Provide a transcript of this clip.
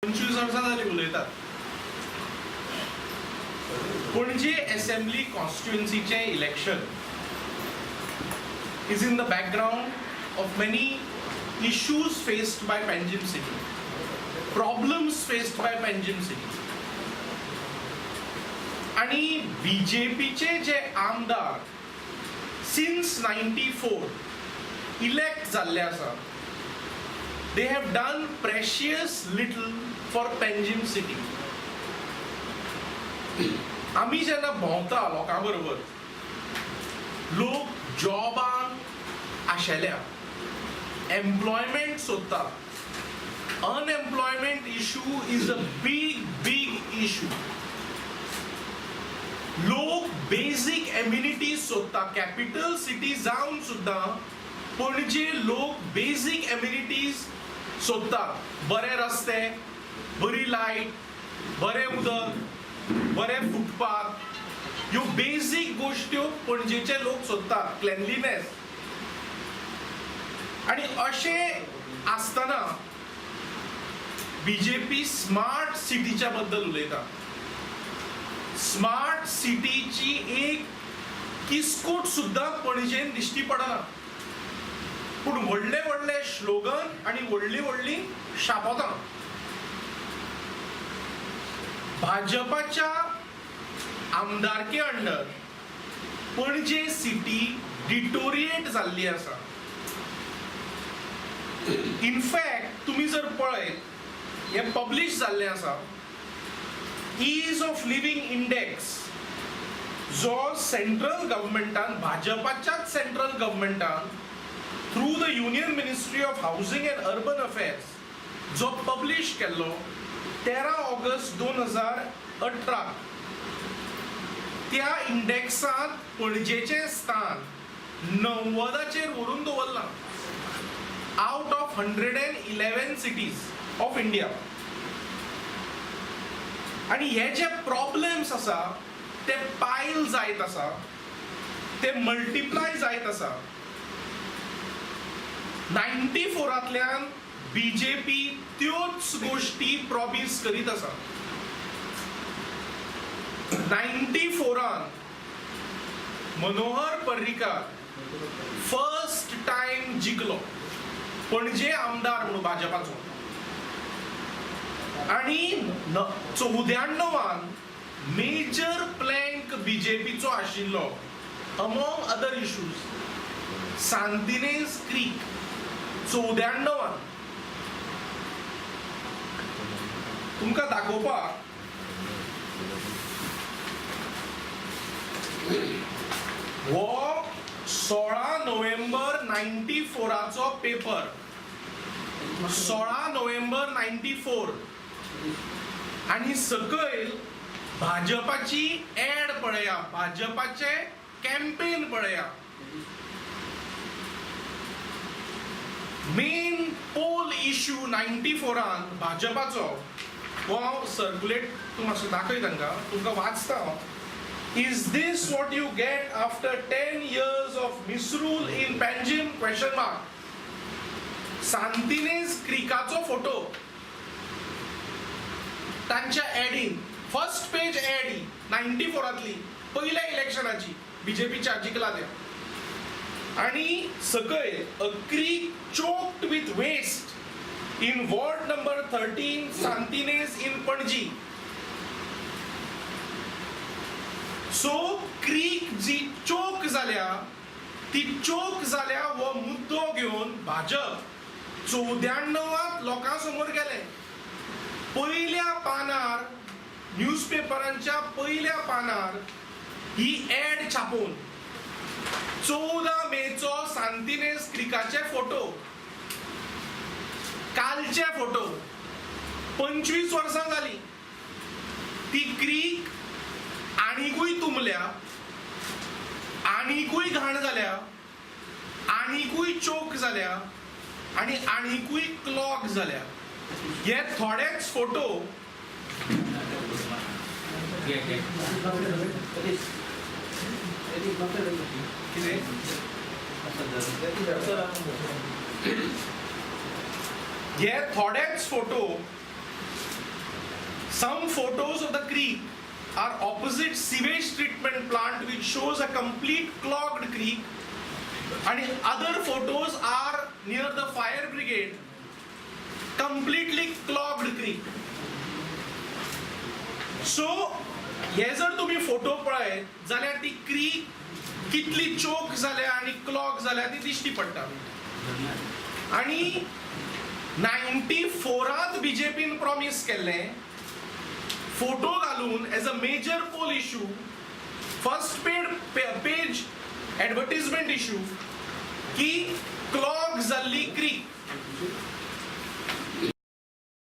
25 वर्सां जालीं उलयतात. पणजे असेंब्ली कॉन्स्टिट्युएन्सीचें election is in the background of many issues faced by Panjim city, problems faced by Panjim city. आणि बीजेपीचे जे आमदार सिन्स 94 इलेक्ट जाल्ले आसा, they have done precious little for Panjim city. आमी जेन्ना भोंवता लोकां बरोबर, लोक जॉबांक आशेल्या, एम्प्लॉयमेंट सोदता. Unemployment issue is a big big issue. लोक बेजीक एम्युनिटीज सोदता. कॅपिटल सिटी जावन सुद्दां पणजे लोक बेजीक एम्युनिटीज सोदतात. बरे रस्ते, बरी लायट, बरें उदक, बरें फुटपाथ, ह्यो बेजीक गोश्ट्यो पणजेचे लोक सोदतात, क्लेनलीनेस. आणि अशें आसतना बीजेपी स्मार्ट सिटीच्या बद्दल उलयता. स्मार्ट सिटीची एक किस्कूट सुद्दां पणजेन दिश्टी पडना, पूण व्हडले व्हडले स्लोगन आणि व्हडली व्हडली शापोतां. भाजपाच्या आमदारके अंडर पणजे सिटी डिटोरिएट जाल्ली आसा. इनफॅक्ट तुमी जर पळयत, हें पब्लीश जाल्लें आसा, ईज ऑफ लिव्हींग इंडेक्स जो सेंट्रल गव्हर्मेंटान, भाजपाच्याच सेंट्रल गव्हर्मेंटान through the Union Ministry of Housing and Urban Affairs जो पब्लीश केल्लो 13 ऑगस्ट 2018, त्या इंडेक्सांत पणजेचें स्थान 90 व्हरून दवरलां out of 111 cities of India. आणि हे जे प्रॉब्लेम्स आसा ते पायल जायत आसा, ते मल्टिप्लाय जायत आसा. 94 तल्यान बीजेपी त्योच गोश्टी प्रॉमीस करीत आसा. 94 रान मनोहर पर्रीकार फर्स्ट टायम जिखलो पणजे आमदार म्हणून भाजपाचो आणि 94 वान मेजर प्लँक बीजेपीचो आशिल्लो, अमोंग अदर इश्यूज, सांतिनेज क्रीक. 94 वान तुमकां दाखोवपाक हो 16 नोव्हेंबर 94 चो पेपर, 16 नोव्हेंबर 94, आणि सकयल भाजपाची ऍड पळया, भाजपाचे कॅम्पेन पळया. मेन पोल इश्यू 94 रान भाजपाचो हो हांव सर्क्युलेट तूं मातसो दाखय तांकां, तुमकां वाचता हांव. Is this what you get after 10 years of misrule in Panjim? Question mark. Santinez क्रिकाचो फोटो तांच्या एडीन, फर्स्ट पेज एड ही 94 तली, पयल्या इलेक्शनाची, बीजेपीच्या जिखला त्या. आणि सकयल a creek choked with waste in ward number 13 Santinez in Panaji. So creek जी चोक जाल्या ती चोक जाल्या हो मुद्दो घेवन भाजप 94 वांत लोकां समोर गेले. पयल्या पानार, न्यूजपेपरांच्या पयल्या पानार ही ऍड छापून 14 मेचो सांतिनेज क्रिकाचे फोटो, कालचे फोटो. 25 वर्सां जाली ती क्रीक आनिकूय तुंबल्या, आनिकूय घाण जाल्या, आनिकूय चोक जाल्या आनी आनिकूय क्लॉग जाल्या. हे थोडेच फोटो. कितें हे थोडेच photo Some photos of the creek are opposite sewage treatment plant, which shows a complete clogged creek, and other photos are near the fire brigade, completely clogged creek. So हे जर तुम्ही photo पळयत जाल्यार ती creek कितली चोक जाल्या आनी clog जाल्या ती दिश्टी पडटा. आनी 94रांत बीजेपीन प्रॉमीस केल्लें फोटो घालून as a major poll issue, first page advertisement issue, की क्लॉग जाल्ली क्रीक.